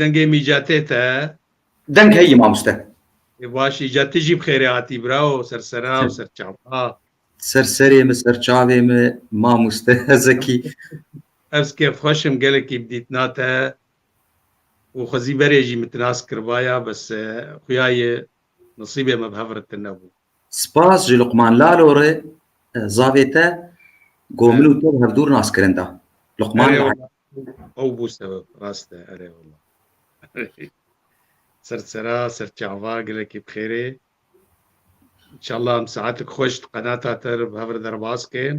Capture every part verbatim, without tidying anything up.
Dengê mîcatê te. Deng heyî mamoste. Ê baş, îca tu jî bi xêrê hatî birawo, sersera û serçava. Ser serê min, ser çavê min mamoste Zekî. Ez kêfxweş im gelekî bi dîtina te û xwezî berê jî min ti nas kiribaya, bes, e, xuya ye nesîbê me bi hev re tune bû. Spas ji Luqman Lalo re, e, zavê te, ku min û te bi hevdû re nas kirin da. Luqman Erê Lalo. Wela, ew bû sebeb, rast e, erê wela. Ser sera, ser çava, gelekî bi xêrê. Înşallah em saetek xweş di qenata te re bi hev re derbas kên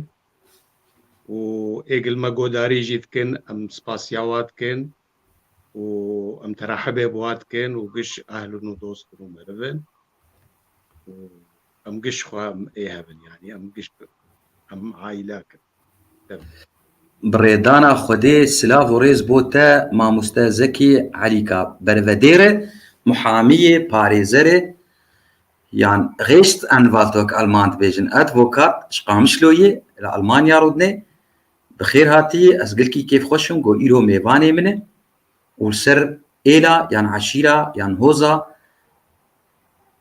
û ê gil me godarî jî dikin, em spasiya wa dikin û em terehibê bi wa dikin û giş ehlin û dostin û merivin û em giş xwe em ê hebin, yanî em giş em aîla kin. Bi rêdana Xwedê silav û rêz bo te, mamoste Zekî Elîka, bervedêre, muhamiyê, parêzerê, yan Rechtsanwalt wek Alman dibêjin, advokat, ji Qamişloyê, li Almanya rûdinê. Bi xêr hatî, ez gelkî kêfxweş im ku îro mêvanê min e û li ser êla yan eşîra yan hoza,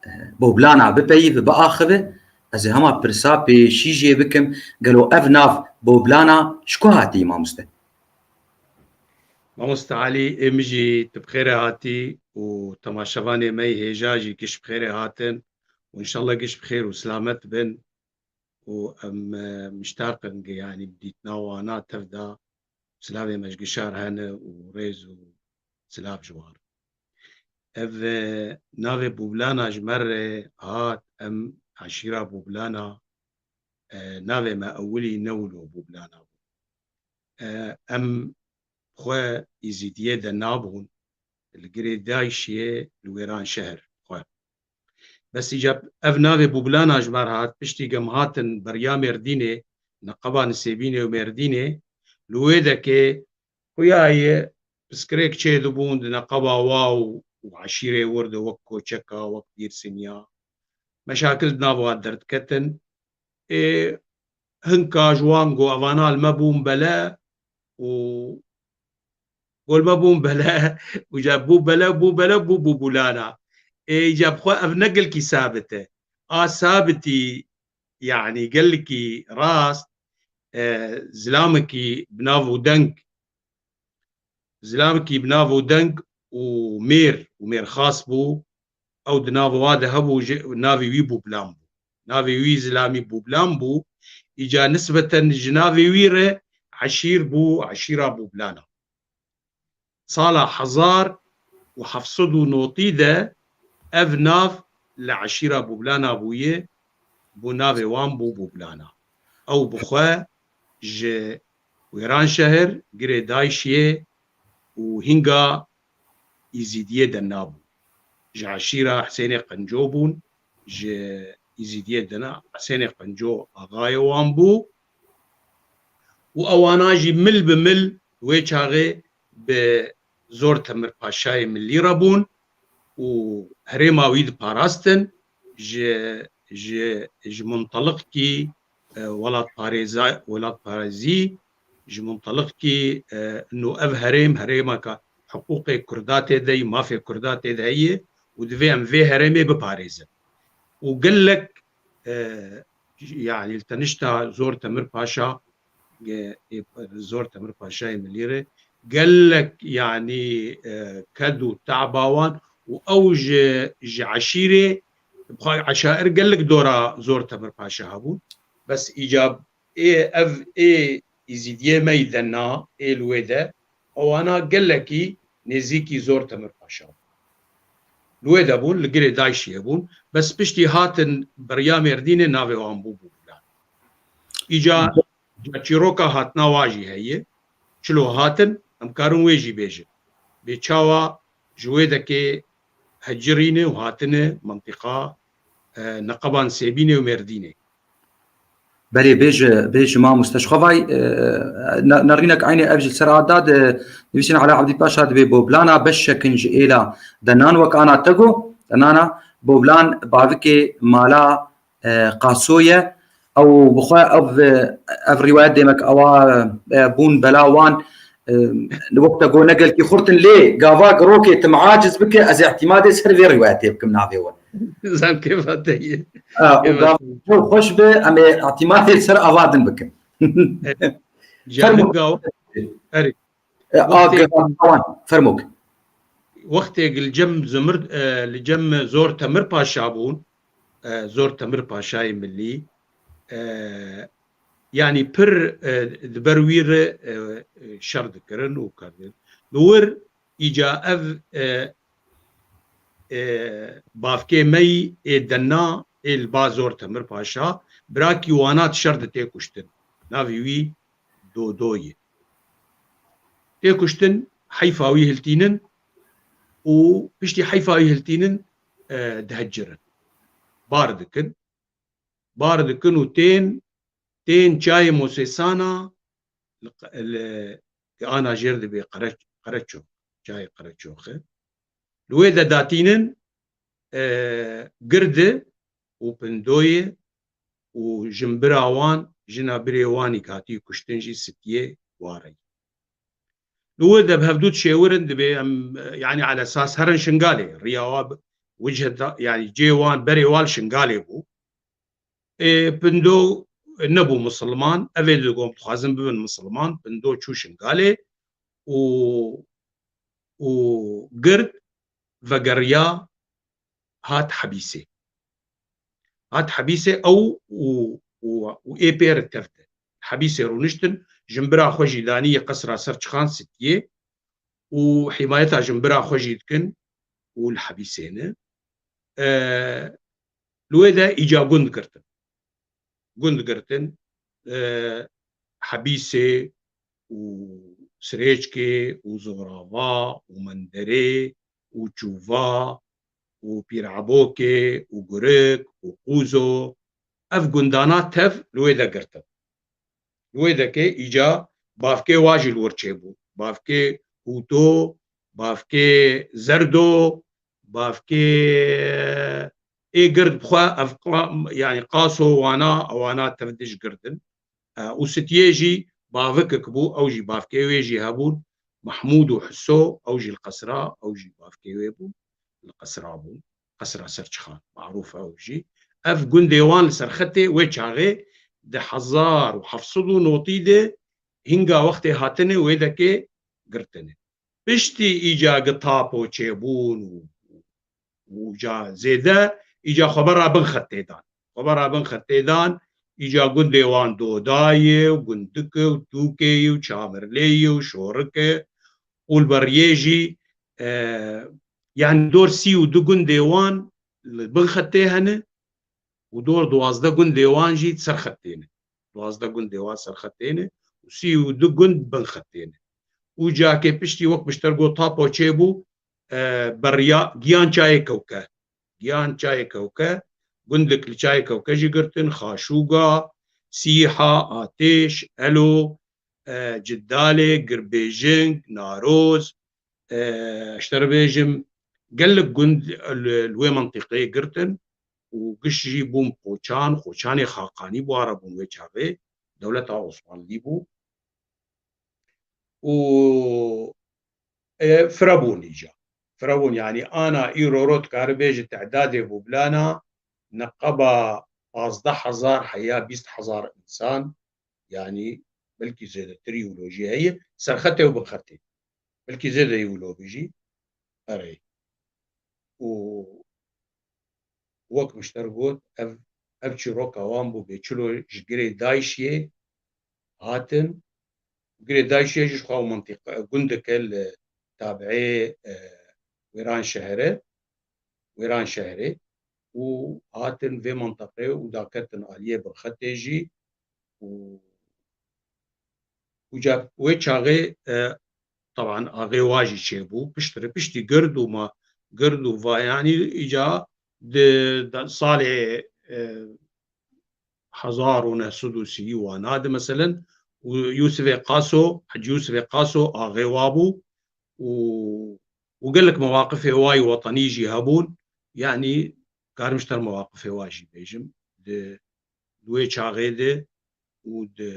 e, Boblana bipeyivî, biaxive. Ez ê hema pirsa pêşî jê bikim, gelo ev nav Boblana ji ku hatî, mamoste? Mamoste Elî, ê min jî tu bi xêrê hatî û temaşevanê me yê hêja jî giş bi xêrê hatin û înşallah giş bi xêr û silamet bin û em, e, miştaq in, yanî bi dîtina wana tev de silavê me ji gişar hene û rêz û silav ji wan. Ev, e, navê Boblana ji me re hat, em eşîra Boblana, e, navê me ewilî ne wilo Boblana bû. E, em xwe Îzîdiyê de nabûn, li girê DAIŞ'ê li Wêranşehr xwe. Bes îca ev navê Boblana ji me re hat, piştî ku em hatin beriya Mêrdînê, neqeba Nisêbînê û Mêrdînê, li wê dekê xuya ye piskirêk çêdibûn di neqeba wa û, û eşîrê wir de wek Koçeka, wek Dîrsinya. Meşakil di nav wa derdiketin. Ê, hinka ji wan got, evana li me bûn bele û got, li me bûn bele û ca bû bele, bû bele, bû, bû Boblana. Ê, îca bi xwe ev ne gelkî sabit e. A sabitî, yanî gelkî rast, e, zilamekî bi nav û deng, zilamekî bi nav û deng û mêr û mêrxas bû. Ew di nav wa de hebû, ji navê wî Bûblan bû. Navê wî zilamî Bûblan bû. Îca nisbeten ji navê wî re eşîr bû, eşîra Bûblana. Sala hezar û heft sed û notî de ev nav li eşîra Bûblana bûye, bû navê wan bû Bûblana. Ew bi xwe ji Wêranşehir, girê DAIŞ'ê û hînga Îzîdiyê de nabû. Ji eşîra Hisênê Qenco bûn, ji Îzîdiyê de ne, Hisênê Qenco axayê wan bû û ewana jî mil bi mil wê çaxê bi Zor Temir Paşayê Milî re bûn û herêma wî diparastin, ji, ji, ji muntelikî, e, welatparêza-, welatparêzî, ji muntelikî, e, ino ev herêm, herêmeka hiqûqê Kurda tê de yî, mafê Kurda tê de heye û divê em vê herêmê biparêzin. Û gelek, e, yanî li tenişta Zor Temir Paşa, e, e, Zor Temir Paşayê Milî re gelek, yanî, e, ked û taba wan û ew ji, ji eşîrê, bi xwe eşair gelek dora Zor Temir Paşa hebûn. Bes îca ê, ev ê Îzîdiyê me yî de na, ê li wê de, ewana gelekî nêzîkî Zor Temir Paşa bûn. Li wê de bûn, li girê DAIŞ'ê bûn. Bes piştî hatin beriya Mêrdînê navê wan bû Bûblan. Îca, îca çîroka hatina wa jî heye. Çilo hatin, em karin wê jî bêjin. Bê çawa ji wê dekê hecirîne û hatine mentiqa, e, neqeban Sêbînê û Mêrdînê. Belê, bêje, bêje mamoste. Ji xwe vay, e, ne-, nerînek eynê ev jî li ser hat da, di nivîsîna Ela Ebdî Paşa dibê Boblana beşek in ji êla Denan, wek ana te got, Denana Boblan bavikê mala, e, Qaso ye. Ew bi xwe ev, e, ev rîwayet dêmek ewa, e, bûn bela wan, Li wexta ku ne gelkî xurt in, lê gava girokê tim aciz bike, ez îtimadê ser vê rîwayetê bikim navê we. Zan kêfa te ye. Û gava xweş be, em ê îtimadê ser ava din bikin. Fermok. Erê. Fermok. Wextê li cem Zumir, e, li cem Zor Temir Paşa bûn. E, Zor Temir Paşayê Milî. E, yanî pir, e, di ber wî re, e, şer dikirin û kerdin. Li wir îca ev, e, e, bavkê me yî ê dena ê li ba Zor Temir Paşa, birakî wana di şer de tê kuştin. Navê wî Dodo ye. Tê kuştin, heyfa wî hiltînin û piştî heyfa wî hiltînin, e, dihecirin. Bar dikin. Bar dikin û tên, tên çayê Mosêsana li, li, ki ana jêr dibê Qere-, Qereço, çayê Qereçoxê. Li wê de datînin, e, girdi û pindoyê û jimbira wan, jina birê wanî hatî kuştin jî sitiyê wareyî. Li wir de bi hevdû dişêwirin dibê em, e, yanî alesas herin Şingalê. Riya wa bi-, wichet da-, yanî cê wan berê wa li Şingalê bû. Ê, Pindo nebû misilman. Evê digo em dixwazin bibin misilman. Pindo çû Şingalê û, û gird vegeriya hat Hebîsê. Hat Hebîsê ew û, û, û ê pê re tev de. Hebîsê rûniştin, jimbira xwe jî danî yê qesra ser çixan sitiyê û hîmayeta jimbira xwe jî dikin û li Hebîsê ne. E, li wê de îca gund girtin. Gund girtin, e, Hebîsê û Sirêçkê û Zorava û Menderê û Çûva û Pîr Ebokê û Gurik û Qûzo, ev gundana tev li wê de girtin. Li wê dekê îca bavkê wa jî li wir çêbû. Bavkê Hûto, bavkê Zerdo, bavkê ê gird bi xwe ev qa-, yanî Qaso wana, ewana tev dij girdin. E, û Sitiyê jî bavikek bû, ew jî bavkê wê jî hebûn. Mehmûd û Hiso, ew jî li qesra, ew jî bavkê wê bûn, li qesra bûn. Qesra Serçixan, marûf e ew jî. Ev gundê wan li ser xetê wê çaxê di hezar û heft sed û notî de hinga wextê hatinê wê dekê girtine. Piştî îca gi tapo çêbûn û, û ca zêde îca xwebera bin xetê dan. Xwebera bin xetê dan, îca gundê wan Dodayê û Gundike û Tûkeyê û Çamirleyê û Şorike û li beriyê jî, e, yanî dor sî û du gundê wan li bin xetê hene û dor duwazdeh gundê wan jî ser xetê ne. Duwazdeh gundê wan ser xetê ne û sî û du gund bin xetê ne. Û cakê piştî wek mişter got tapo çêbû, e, beriya giyan çayê Kewke. Giyan çayê Kewke, gundik li çayê Kewke jî girtin, Xaşûga, Sîha, Atêş, Elo, e, Cidalê, Girbêjing, Naroz, e, ji te re bêjim, gelek gund li, li wê mentiqeyê girtin û giş jî bûn qoçan, qoçanê Xaqanî bi wan re bûn wê çaxê, dewleta Osmanlî bû. Û, e, firebûn îca. Firebûn, yanî ana îro ro dikare bêje tedadê bû bilana neqeba pazdeh hezar heya bîst hezar însan, yanî belkî zêdetirî wilo jî heye, serxetê û bixetê. Belkî zêdeyî wilo bijî. Erê. Û wek mişter got, ev, ev çîroka wan bû bê çilo ji girê DAIŞ'ê hatin. Girê DAIŞ'ê jî ji xwe ew mentiqe, gundike li tabiê, e, Wêranşehirê, Wêranşehirê û hatin vê mentiqê û daketin aliyê Birxetê jî û, û ca wê çaxê, e, teban axê wa jî çêbû. Piştre, piştî gird û ma, gird û va, yanî îca di, di salê, e, hezar û neh sed û sî û wana de, meselen, û Yûsifê Qaso, Hecî Yûsifê Qaso axê wa bû û, û gelek mewaqifê wa yî wetenî jî hebûn. Yanî, karim ji te re mewaqifê wa jî bêjim. Di, di wê çaxê de û di,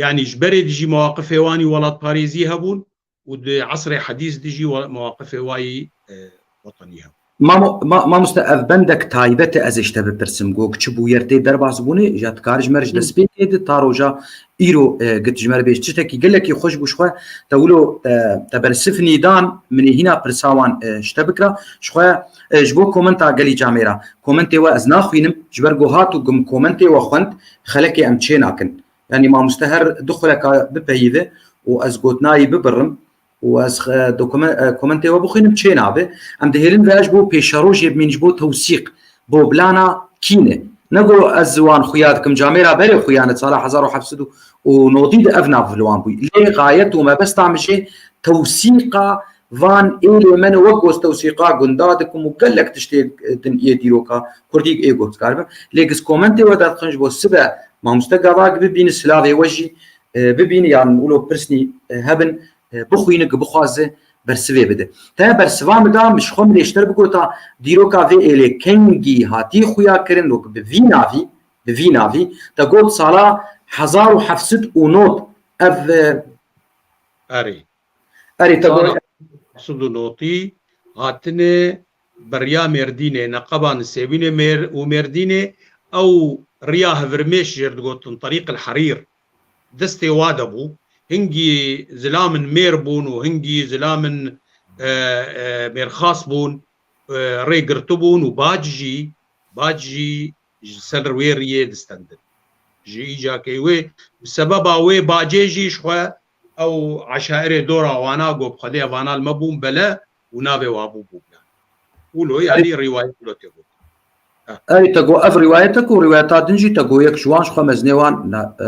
Yanî ji berê dijî mewaqifê wanî welatparêzî hebûn û di esrê hedîs dijî we-, mewaqifê wayî, e, wetenî hebûn. Mamo-, ma-, mamoste, ev bendek taybet e, ez ê ji te bipirsim. Got çi bûyer tê derbas bûne, ja dikare ji me re ji destpêkê de ta roja îro, e, git ji me re bêj. Tiştekî gelekî xweş bû ji xwe. Te wilo, e, te bersivnî dan, min ê hîna pirsa wan, e, ji te bikira. Ji xwe, e, ji bo komenta gelî camêra. Komentê we ez naxwînim, ji ber ku hat û gim komentê we xwend, xelekê em çê nakin. Yanî mamoste her du xuleka bipeyîve û ez gotinayî bibirim û ez, e, dokumen-, e, komentê we bixwînim çê nabe. Em dihêlin vê ji bo pêşerojê bimîn, ji bo tewsîq, bo plana kî ne. Ne ku ez wan xuya dikim, camêra berê xuya ne, sala hezar û heft sed û nodî de ev nav li wan bûy. Lê xayet û mebesta min jê tewsîqa van êlê me ne, wek goz tewsîqa gunda dikim û gelek tiştê din yê dîroka kurdî ê goz karibim. Lê giz komentê we derdixin ji bo sibe mamoste gavak bibîne, silavê we jî, e, bibîne, yan wilo pirsnî, e, hebin, e, bixwîne, gi bixwaze bersivê bide. Te bersiva min da, min ji xwe min ê ji te re bigota dîroka vê êlê kengî hatî xuya kirin, wek bi vî navî, bi vî navî, te got sala hezar û heft sed û nod ev, e, Erê. Erê, te got. Sala hezar û nod hatine beriya Mêrdînê, neqeba Nisêbînê Mêr-, û Mêrdînê, ew riya Hevirmêş jê re digotin, Terîq el Herîr. Destê wa de bû. Hingî zilamên mêr bûn û hingî zilamên, e, e, mêrxas bûn, e, rê girtibûn û bac jî, bac jî ji ser wê riyê distendin. Ji îcakê wê, bi sebeba wê bacê jî ji xwe ew eşairê dora wana got, bi Xwedê evana li me bûn bele û navê wa bû Bûblan. Wilo, yanî rîwayet wilo tê got. Erê, te got ev rîwayet e ku rîwayeta din jî te got yek ji wan ji xwe mezinê wan na-, e,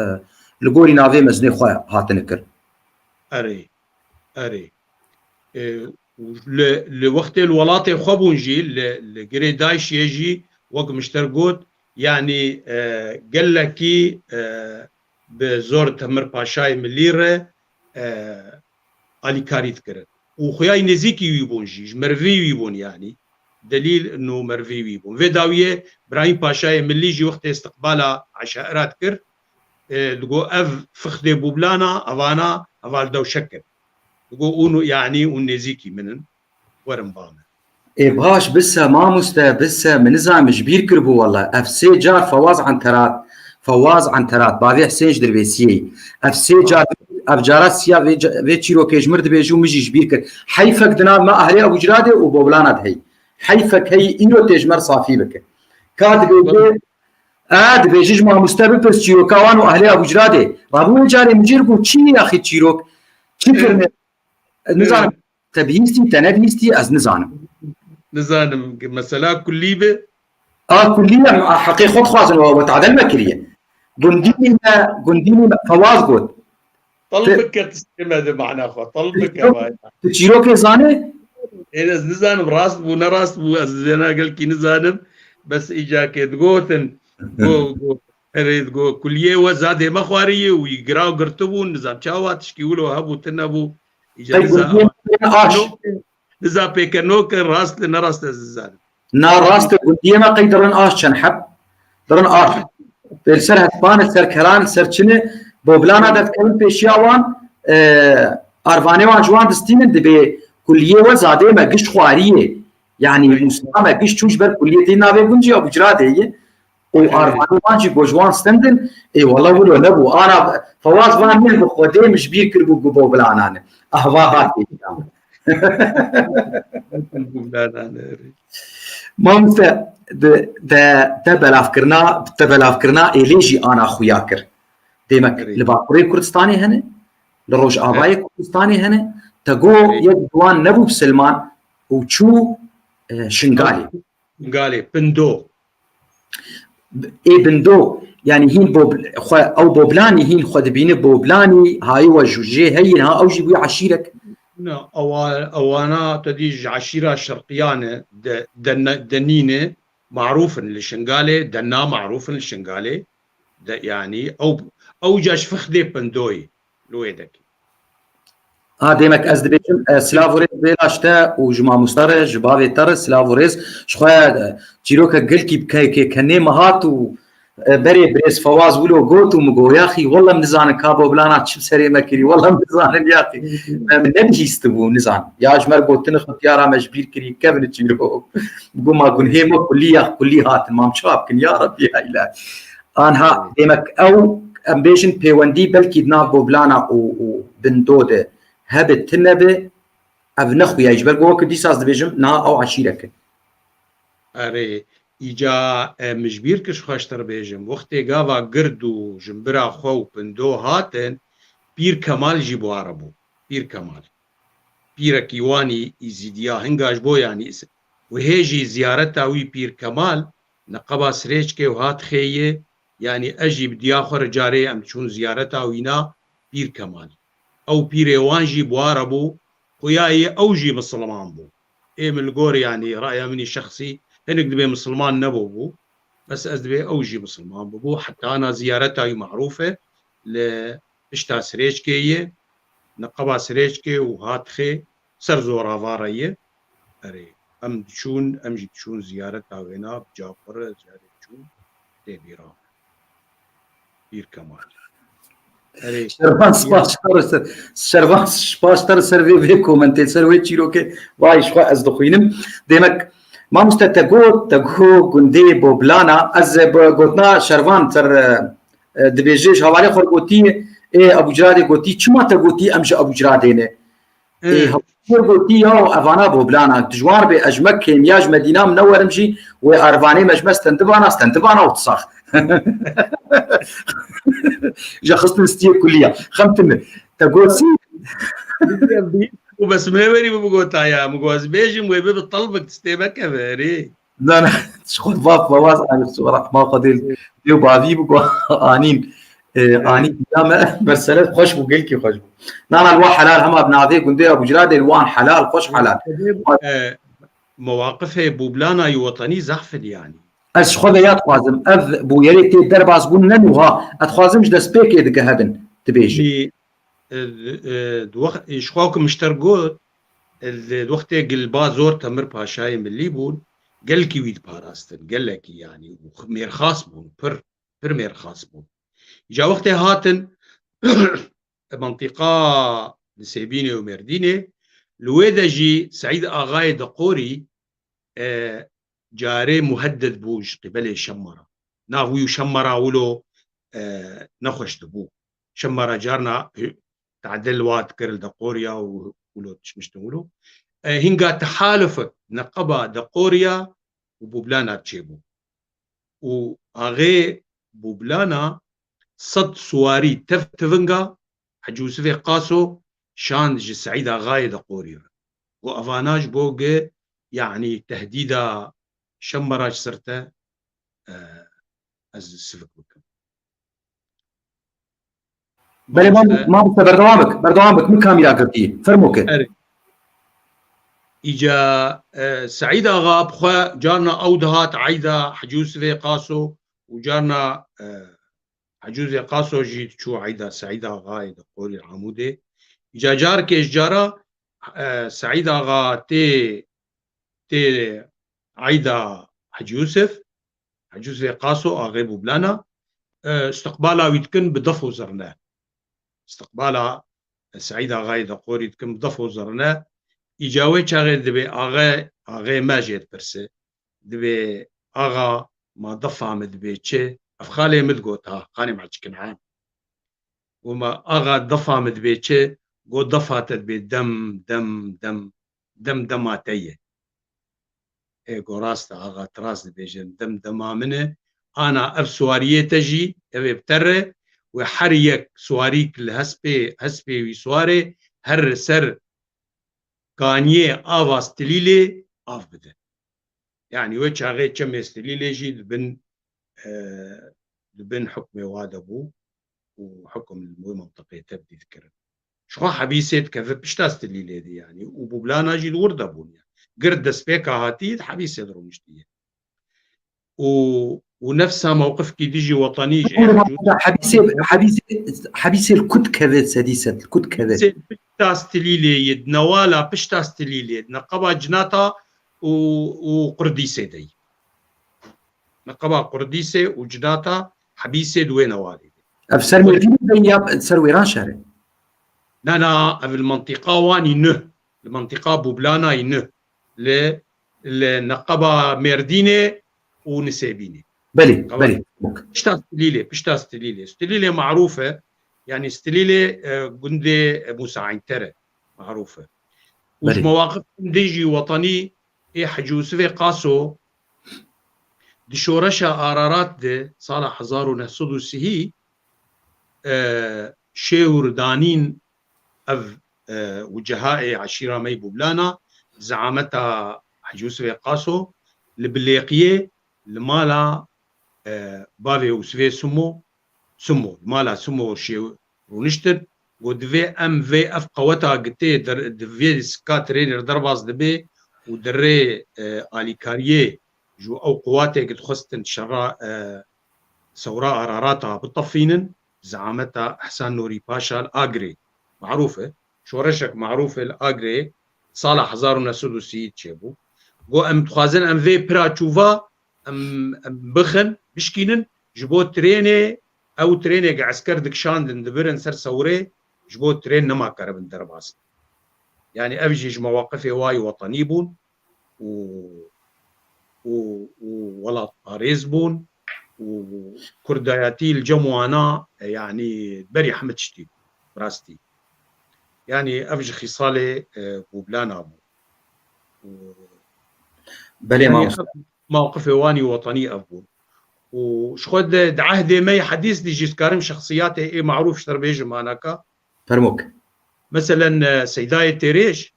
li gorî navê mezinê xwe hatine kir. Erê, erê. E, û li, li wextê li welatê xwe bûn jî, li, li girê DAIŞê jî wek min ji te re got, yanî, e, gelekî, e, bi zor Temir Paşayê Milî re, e, alîkarî dikirin. Û xuyayî nêzîkî wî bûn jî, ji merivî wî bûn yanî. Delîl nû merivî wî bûn. Vê dawiyê Birahîm Paşayê Milî jî wextê istiqbala eşaira dikir, e, digo ev fixdê Bûblana, evana heval dewşek in. Digo ûn, yanî ûn nêzîkî min in. Werin ba min. Ê baş, bise mamoste, bise, min nizanim ji bîr kiribû wele. Ev sê car Fewaz Enterat, Fewaz Enterat, bavê Husên ji Dirbêsiyê. Ev sê car, ev cara siya vê ca-, vê çîrokê ji mir dibêjî û min jî ji bîr kir. Heyfek di nav me Ehlê Ebû Ciradê û Boblana de heyî. Heyfek heyî îro tê ji me re safî bike. Ka dibêje, e, dibêje ji mamoste bipirs çîroka wan û Ehlê Ebû Ciradê. Rabû wê carê min cîr bû, çi ye axî çîrok? Çi kirine? Ez nizanim. Te bihîstî, te nebihîstî, ez nizanim. Nizanim, mesela kullî be? A kullî ye, a heqê xwe dixwazin, we, we tadel me kiriye. Gundî me, gundî me, Fewaz got. Tal Te- bike tiştê me de mana xwe, tal bike vay. Tu çîrokê zanî? Ê, ez nizanim, rast bû, ne rast bû, ez zêna gelkî nizanim. Bes îcakê digotin, go, go, erê, go, kuliyê we zadê me xwariyê û yî giraw girtibû, nizam çawa tişkî wilo hebû, tune bû. Îca Qey niza-, gundiyê me aş. Niza pêke noke, rast e, ne rast e, ez nizanim. Na rast e, gundiyê me qey dirin aş çend heb. Dirin aş. Li ser hespan, li ser keran, li ser çine, boblana derdikevin pêşiya wan, e, arvanê wan ji wan distînin, dibê kuliyê we zadê me giş xwariyê. Yanî Musa me giş çû ji ber kuliyê tê navê gund jî Ebû Ciradê ye. Û arvanê wan jî go ji wan stendin, ê wele wilo nebû. Ana Fewaz van ne bi Xwedê min ji bîr kiribû ku boblana ne. Ahva hatê. Mamoste, de, de, te belavkirina, te belavkirina êlê jî ana xuya kir. Demek Erê. Li Bakurê Kurdistanê hene, li Rojavayê Erê. Kurdistanê hene, te go Erê. Yek ji wan nebû bisilman û çû, e, Şingalê. Galê, pindo. Ê bindo, yanî hîn bob-, xwe, ew boblanî hîn xwe dibîne boblanî, hayî we jû jê heyîn ha, ew jî bûye eşîrek. Na, ewa-, ewana te dî ji eşîra şerqiyan e, de, de ne, de nîne, marûf in li Şingalê, de na marûf in li Şingalê, de, yanî ew, ew ca ji fixdê pindoyê. Li wê dekê. Ha, demek ez dibêjim, e, silav û rêz bêla ji te û ji mamoste re, ji bavê te re silav û rêz. Ji xwe, e, çîroke gelkî bi ke-, ke-, kenê me hat û, E, berê birêz Fewaz wilo got û min got, yaxî, wele min nizanin ka Boblana çi bi serê me kirî, wele min nizanin, yaxî. Me, min nebihîstibû, nizanim. Ya ji me re gotin, xwe diyara me ji bîr kirî, kevin çîrok. Got, ma gunhê me kulî ya kulî hatin, mam çawa bikin, ya Rebbî, ya Îlahî. Anha, demek ew, em bêjin pêwendî belkî di nav Boblana û, û Bindo de hebe tune be, ev ne xuya ye. Ji ber ku weke dîsa ez dibêjim, niha ew eşîrek e. Erê, îca, e, min ji bîr kir, ji xwe ji te re bêjim. Wextê gava gird û jimbira xwe û Bindo hatin, Pîr Kemal jî bi wan re bû. Pîr Kemal. Pîrekî wan î Îzîdiya hinga ji bo, yanî, is-, û hê jî ziyareta wî Pîr Kemal, neqeba Sirêçkê û hat xêyê, yanî ez jî bi diya xwe re carê em çûn ziyareta wîna Pîr Kemal. Ew pîrê wan jî bi wan re bû, xuya ye ew jî misilman bû. Ê min li gor, yanî raya min î şexsî, hinek dibê misilman nebûbû. Bes ez dibê ew jî misilman bûbû. Heta ana ziyareta wî marûf e, li pişta Sirêçkê ye, neqeba Sirêçkê û hat xê ser zorava re ye. Erê, em diçûn, em jî diçûn ziyareta wêna, bi ca xwe re ziyarê diçûn, tê bîra me. Pîr Kemal. Erê, Şervan, spas ji te re ser, Şervan, spas ji te re ser vê, vê komentê, ser wê çîrokê, vay, ji xwe ez dixwînim. Demek, mamoste, te got, te got gundê Boblana, ez, e, bi gotina Şervan ser, e, e, dibêje, ji hevalê xwe re gotî, ê Ebû Ciradê gotî, çima te gotî em ji Ebû Ciradê ne? Ê, Ê, Hebû gotî, ya evana Boblanan, tu ji wan re bê, ez ji Mekkeyê im, ya ji Medîna min ne werim jî, wê ervanê me ji me stendibana, stendibana û tu sax. Ji xistin stiyê kulî ya. Xem tune. Te got sî? Û bes min ê werî min bigota ya, min got, ez bêjim wê bibe telbik, tiştê mekeve, erê. Na, na, ji xwe va Fewaz, anî, ji xwe rehma Xwedê li dê û bavî bû, anîn, e, anî dîna me, mesele xweş bû, gelkî xweş bû. Na, na, li wan helal, hema bi navê gundê Ebû Ciradê, li wan helal, xweş helal. E, mewaqifê Bûblana yê wetenî zehf in, yanî. Ez ji xwe ve ya dixwazim, ev bûyerê tê derbas bûn ne nûha, ez dixwazim ji destpêkê dige hebin, dibêjin. Jî, e, e, di wext, e, ji xwe ku min ji te re got, e, di wextê ku li ba zor Temir Paşayê Milî bûn, gelkî wî diparastin, gelekî, yanî, û mêrxas bûn, pir, pir mêrxas bûn. Îca wextê hatin, mintîqa li Sêbînê û Mêrdînê, li wê de jî Seîd Axayê Deqorî, e, carê muhedded bû ji qîbelê Şemmara. Nav wî û Şemmara wilo, e, nexweş dibû. Şemmara carna, e, tadil wa dikir li Deqoriya û wilo dişmiştin wilo. E, hinga tehalufek neqeba Deqoriya û Bublana çêbû. Û axê Bublana sed suwarî tev tivinga Hecî Yûsifê Qaso şand ji Seîd Axayê Deqorî re. Û evana ji bo gi, yanî tehdîda Şemmara ji ser te, e, ez sivik bikim. Belê, mam-, Mamoste, berdewam bik, berdewam bik, min kamîra girtî. Fermo ke. Erê. Îca, e, Seîd Axa bi xwe carna ew dihat eyda Hecî Yûsifê Qaso û carna, e, Hecî Yûsifê Qaso jî diçû eyda Seîd Axayê Deqorî Amûdê. Îca carkê ji cara, e, Seîd Axa tê, tê eyda Hecî Yûsif, Hecî Yûsifê Qaso, axê Bublana, e, istiqbala wî dikin bi def û zirne. Istiqbala Seîd Axayê Deqorî dikin bi def û zirne. Îca wê çaxê dibê axe, axê me jê dipirse. Dibê, "Axa, ma defa min dibê çi?" Ev xalê min digot ha, xalê Hecî Kenan. Got, "Ma axa, defa min dibê çi?" Got, "Defa te dibê dem, dem, dem." Dem dema te ye. Ê, go rast e, axa, tu rast dibêjin, dem dema min e. Ana ev siwariyê te jî, ev ê bi te re, wê her yek siwarîk li hespê, hespê wî siwarê, her li ser kaniyê ava Stilîlê av bide. Yanî wê çaxê çemê Stilîlê jî dibin, e, dibin hukmê wa de bû û hukum li wê mintiqê tevdî dikirin. Ji xwe Hebîsê dikeve pişta Stilîlê de, yanî, û Bublana jî li wir de bûn, yanî. Gird destpêka hatî di Hebîsê de rûniştiye. Û, û nefsa mewqifkî dijî wetanî ji Hebîsê, Hebîsê, Hebîsê li ku dikeve sedî sed, li ku dikeve? Hebîsê pişta Stilîlê ye, di newala pişta Stilîlê, di neqeba Cinata û, û Qurdîsê de ye. neqeba Qurdîsê û cinata Hebîsê di wê newalê de. Ev ser Mêrdînê de ya ser Wêranşehirê? Na, na, ev li mentiqa wan î nuh, li mentiqa Bûblana î nuh, li, li neqeba Mêrdînê û Nisêbînê. Belê, belê. Pişta Stilîlê, pişta Stilîlê. Stilîlê marûf e, yanî Stilîlê, e, gundê Mûsa Eynter e, marûf e. Û ji mewaqif din jî wetanî ê Hecî Yûsifê Qaso di şoreşa Ararat de sala hezar û neh sed û sî, e, şêwr danîn ev, e, wiceha ê eşîra me yî Bûblana, zeameta Hecî Yûsifê Qaso li Bilêqiyê li mala, e, bavê Yûsifê Sumo, Sumo, li mala Sumo şêw rûniştin. Got, divê em vê ev qeweta gitê der-, di vê sika trênê re derbas dibe û di rê, e, alîkariyê ji ew qewatê ki dixwestin şera, e, sewra Ararata bitefînin, zeameta Ehsan Nûrî Paşa li Agrê. Marûf e. Şoreşek marûf e li Agrê, sala hezar û neh sed û sî çêbû. Got, em dixwazin em vê pira çûva em, em bixin, bişkînin, ji bo trênê, ew trênê ki esker dikişandin dibirin ser sewrê, ji bo trên nema keribin derbas. Yanî ev jî ji mewaqifê wa yî wetenî bûn û, û, û welatparêz bûn û kurdayetî li cem wana, e, yanî berî hemî tiştî bû, rastî. Yanî ev ji xîsalê, e, Bûblana bû. Û Belê, yanî mamoste. Ev mewqifê wan yî wetenî ev bûn. Û ji xwe de di ehdê me yê hedîs de jî dikarim şexsiyatê ê marûf ji te re bêjim anaka. Fermok. Meselen, e, Seydayê Têrêj,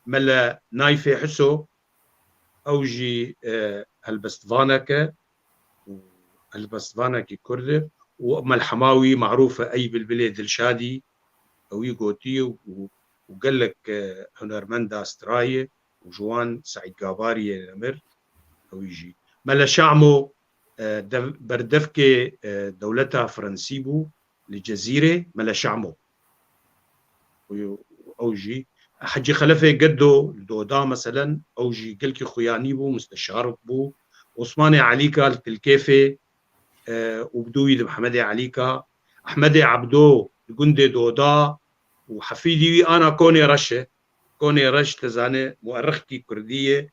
Mele Nayfê Hiso, ew jî, e, helbestvanek e û helbestvanekî Kurd e û Mel Hemawî marûf e, Ey Bilbilê Dilşadî, ewî gotiye û, û gelek, e, hunermenda strayê û ji wan Seîd Gabarî yê nemir, ewî jî. Mele Şamo, e, dev-, berdevkê, e, dewleta Fransî bû li Cezîrê, Mele Şamo. Û ew jî Hecî Xelefê Geddo li Doda, meselen, ew jî gelkî xuyanî bû, musteşar bû. Osmanê Elîka li Tilkêfê, e, û bi dû wî de Mihemedê Elîka. Ehmedê Ebdo li gundê Doda û hefîdî wî ana Konê Reş e. Konê Reş, te zanî, muerrixkî kurdî ye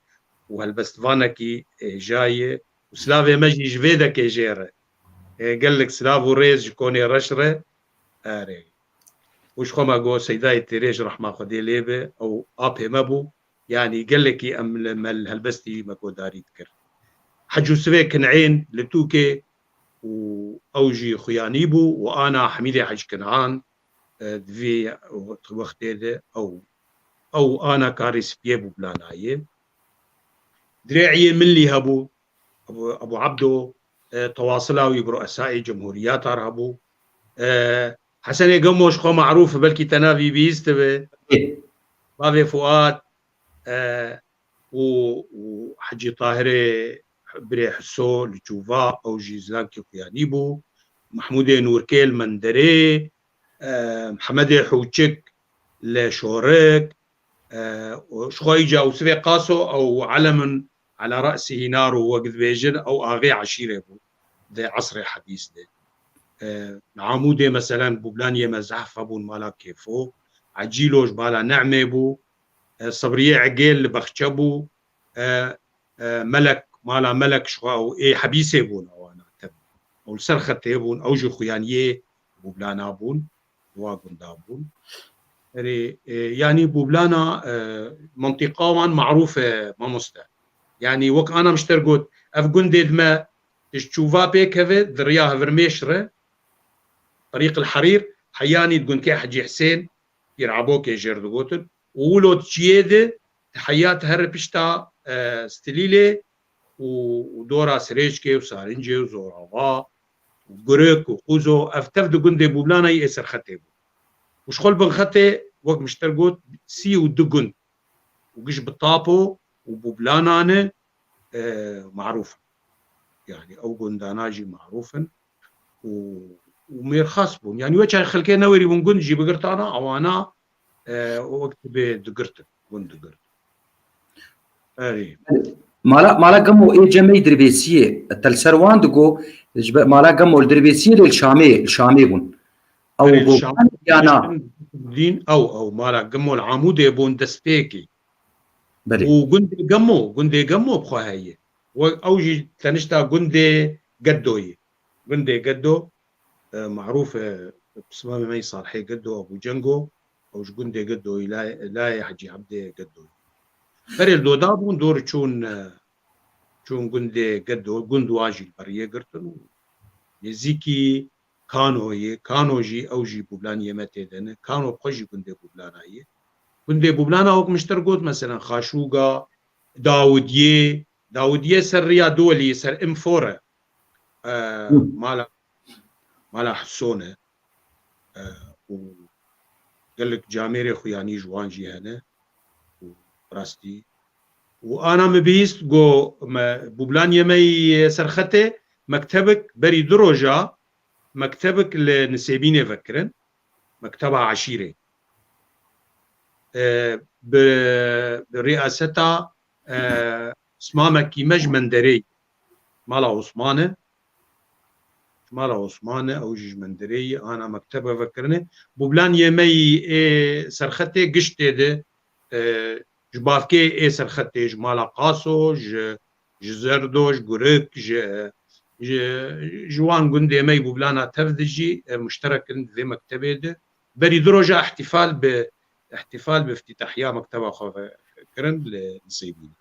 û helbestvanekî hêja ye. Û silavê me jî ji vê dekê jê re. E, gelek silav û rêz ji Konê Reş re. Erê. Û ji xwe me got Seydayê Têrêj, rehma Xwedê lê be, ew apê me bû. Yanî gelekî em li me li helbestî me guhdarî dikir. Hecî Yûsifê Kin'ên li Tûkê û ew jî xuyanî bû û ana Hemîdê Hecî Kin'an, e, di vê wextê de ew, ew ana karê spiyê Bûblanayê. Dirê'iyê Millî hebû, Ebû, Ebû Ebdo, e, tewasila wî bi ru'esayê cumhuriyata re hebû. E, Hesenê Gemo ji xwe marûf, belkî te navî bihîstibe. Bavê Fuat, e, û, û Hecî Tahirê birê Hiso li Çûva, ew jî zilankî xuyanî bû. Mehmûdê Nûrkê li Menderê, e, Mihemedê Hûçik li Şorik, e, û ji xwe îca Ûsivê Qaso ew elemin ala re'sihî nar û wek dibêjin ew axê eşîrê bû di esrê hedîs de. E, li Amûdê meselen Bûblaniyê me zehf hebûn mala Kêfo, Ecîlo ji mala Ne'mê bû, e, Sebriyê Egêl li Bexçe bû, e, e, Melek, mala Melek ji xwe ew ê Hebîsê bûn ewana tevî. Ew li ser xetê bûn, ew jî xuyaniyê Bûblana bûn, wa gunda bûn. Erê, e, yanî Bûblana, e, mentiqa wan marûf e, mamoste. Yanî wek ana min ji te re got, ev gundê di me ji Çûva pê keve, di riya Hevirmêş re, Terîq el Herîr, heyanî di gundkê Hecî Hisên, Pîr Ebokê jê re digotin. Û wilo di çiyê de, heya dihere pişta, e, Stilîlê û, û dora Sirêçkê û Sarincê û Zorava û Gurik û Quzo, ev tev di gundê Bûblanayî ê serxetê bû. Û ji xwe li bin xetê, wek min ji te re got, sî û du gund û giş bi Tapo û Bûblana ne, e, marûf in. Yanî ew gundana jî marûf in û, û mêrxas bûn. Yanî weçay xelkê newêrî bûn gund jî bigirtana, ewana, e, wek dibê digirtin, gund digirtin. Erê. Mala, mala Gemo ê cemey Dirbêsiyê, te li ser wan digo, ji be-, mala Gemo li Dirbêsiyê lê li Şamê, li Şamê bûn. Ew Berê li Şam govan ya na? Dîn ew, ew mala Gemo li Amûdê bûn destpêkî. Belê. Û gundê Gemo, gundê Gemo bi xwe heye. Wek ew jî tenişta gundê Geddo ye. Gundê Geddo, e, marûf e, pismamê me yî Salihê Geddo, Ebû Cengo, ew ji gundê Geddo yî, layê, layê Hecî Ebdê Geddo yî. Berê li Doda bûn, dor çûn, e, çûn gundê Geddo, gund wa jî li beriyê girtin û nêzîkî Kano yê, Kano jî ew jî Bûblaniyê me tê de ne, Kano bi xwe jî gundê Bûblana ye. Gundê Bûblana wek min ji te re got, meselen Xaşûga, Dawidiyê, Dawidiyê ser riya Duwelî, ser Infore, e, Hı. mala, mala Hesone, e, û gelek camêrê xuyanî ji wan jî hene, û rastî. Û ana min bihîst, go me, Bûblaniyê me yê Serxetê, mektebek berî du roja, mektebek li Nisêbînê vekirin, mekteba eşîrê. E, bi, bi riyaseta, e, pismamekî me ji Menderê, mala Osman e, mala Osman e, ew jî ji Menderê ye, ana mektebe vekirine. Bûblaniyê me yî ê Serxetê giş tê de, e, ji bavkê ê Serxetê, ji mala Qaso, ji, ji Zerdo, ji Gurik, ji, ji, ji wan gundê me yî Bûblana tev de jî, e, muşterek in di vê mektebê de. Berî du roja îhtîfal bi, îhtîfal bi îftîtahiya mekteba xwe ve kirin li Nisêbînê.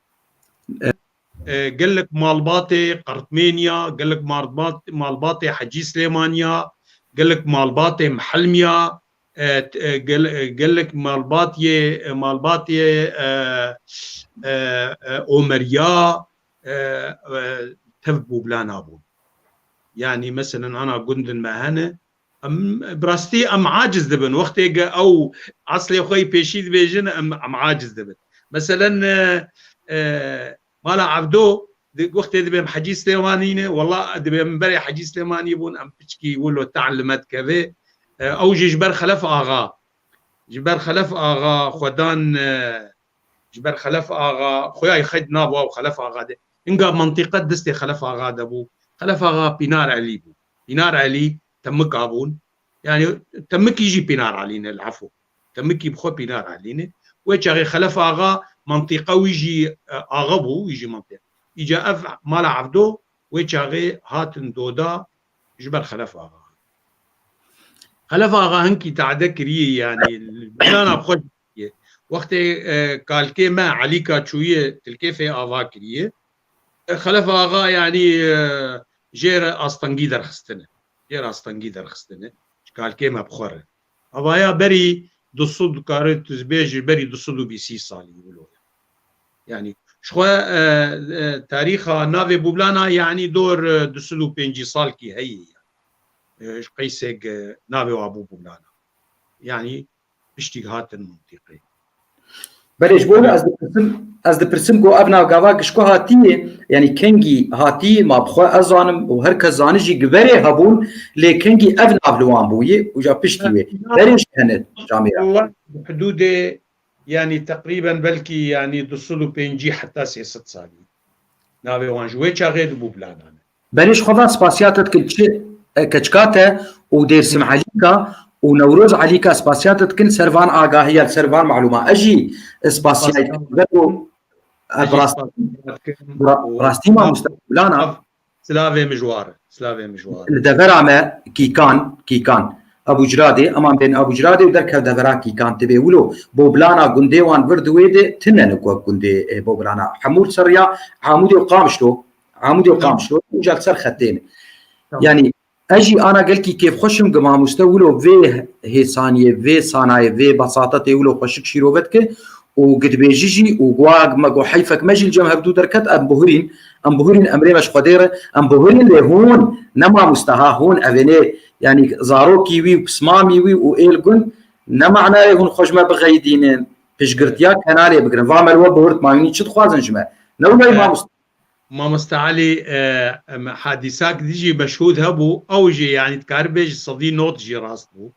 E, gelek malbatê Qertmêniya, gelek malbat-, malbatê Hecî Silêmaniya, gelek malbatê Mihelmiya, e, t-, e, gel-, e, gelek malbatiyê, e, malbatiyê, e, e, e, Omeriya, e, e, tev Bûblana bûn. Yanî, meselen, ana gundin me hene, em, bi rastî em aciz dibin. Wextê ge ew eslê xwe yî pêşî dibêjin, em, em aciz dibin. Meselen, e, e, mala Evdo, di, wextê dibêm Hecî Silêmanî ne, wela dibêm berê Hecî Silêmanî bûn, em piçkî wilo te'limet kevê. E, ew jî ji ber Xelef Axa, ji ber Xelef Axa xwedan, e, ji ber Xelef Axa, xweyayî xeyt nav wa û Xelef Axa de. Hinga mentiqe destê Xelef Axa de bû. Xelef Axa Pînar Elî bû. Pînar Elî temika bûn. Yani temikî jî Pînar Elî ne, li efo. Temikî bi xwe Pînar Elî ne. Wê çaxê Xelef Axa mentiqe wî jî, e, axa bû, wî jî mentiqe. Îca ev mala Evdo wê çaxê hatin Doda ji ber Xelef Axa. Xelef Axa hinkî tade kiriye, yani, li Bûblana bi xwe ye. Wextê, e, kalkê me Elîka çûye, Tilkêfê ava kiriye. E, Xelef Axa, yani, e, jê re astengî derxistine. Jê re astengî derxistine. Ji kalkê me bi xwe re. Avaya berî du sed, dikare tu bêjî, berî du sed û bîst salî wilo. Yani, ji xwe, e, e, tarîxa navê Bûblana, yani, dor, e, du sed û pêncî salkî heye, yani. E, ji qeysek, e, navê wa bû Bûblana. Yani, piştî hatin mintîqê. Belê, ji bo ez dipirsim, ez dipirsim ku ev nav gava gişko hatiye, yani kengî hatiye, ma bi xwe ez zanim û her kes zani jî giverê hebûn, lê kengî ev nav li wan bûye û ja piştî wê. Berê jî hene camêra. Wela bi hudûdê, yani teqrîben belkî yani du sed û pêncî heta sê sed salî. Navê wan ji wê çaxê di Bûblana ne. Berê ji xwe ve spasiya te dikin çi, e, keçika te û Dêrsim Elîka û Newroz Elîka spasiya te dikin ser van agahiya, ser van malûma. Ez jî spasiya Spasiya. Ver û, e, Ez jî bi rast-, spasiya dikim bi ra-, û bi rastî mamoste Bûblana. Silavê min ji war, silavê min ji war. Li devera me Kîkan, Kîkan. Ebû Ciradê, eman bên Ebû Ciradê û derkev devera Kîkan. Tibê wilo Bûblana gundê wan vir di wê de tine ne ku gundê, e, Bûblana. Hemû li ser riya Amûdê û Qamişlo, Amûdê û Tamam. Qamişlo, û ca li ser xetê ne. Tamam. Yani, ez jî ana gelkî kêfxweş im ku mamoste wilo vê hêsaniyê, vê sanayê, vê besatetê wilo xweşik şîrove dike û ku dibêjî jî û ku me got heyfek me jî li cem hevdû derket, em bihurîn, em bihurîn, emrê me ji Xwedê re, em bihurîn lê hûn, ne mamoste ha, hûn evênê, yani zarokî wî û pismamî wî û êl gund, ne manayê hûn xwe ji me bixeyidînin, piştgirtiya kenalê bigirin. Va me li we bihurt, ma hûnî çi dixwazin ji me? Ne wilo Evet. mamoste. Mamoste Elî, e, em, hadîsak dijî meşhûd hebû, ew jî, yanî, dikaribê ji sedî not jî rast bû.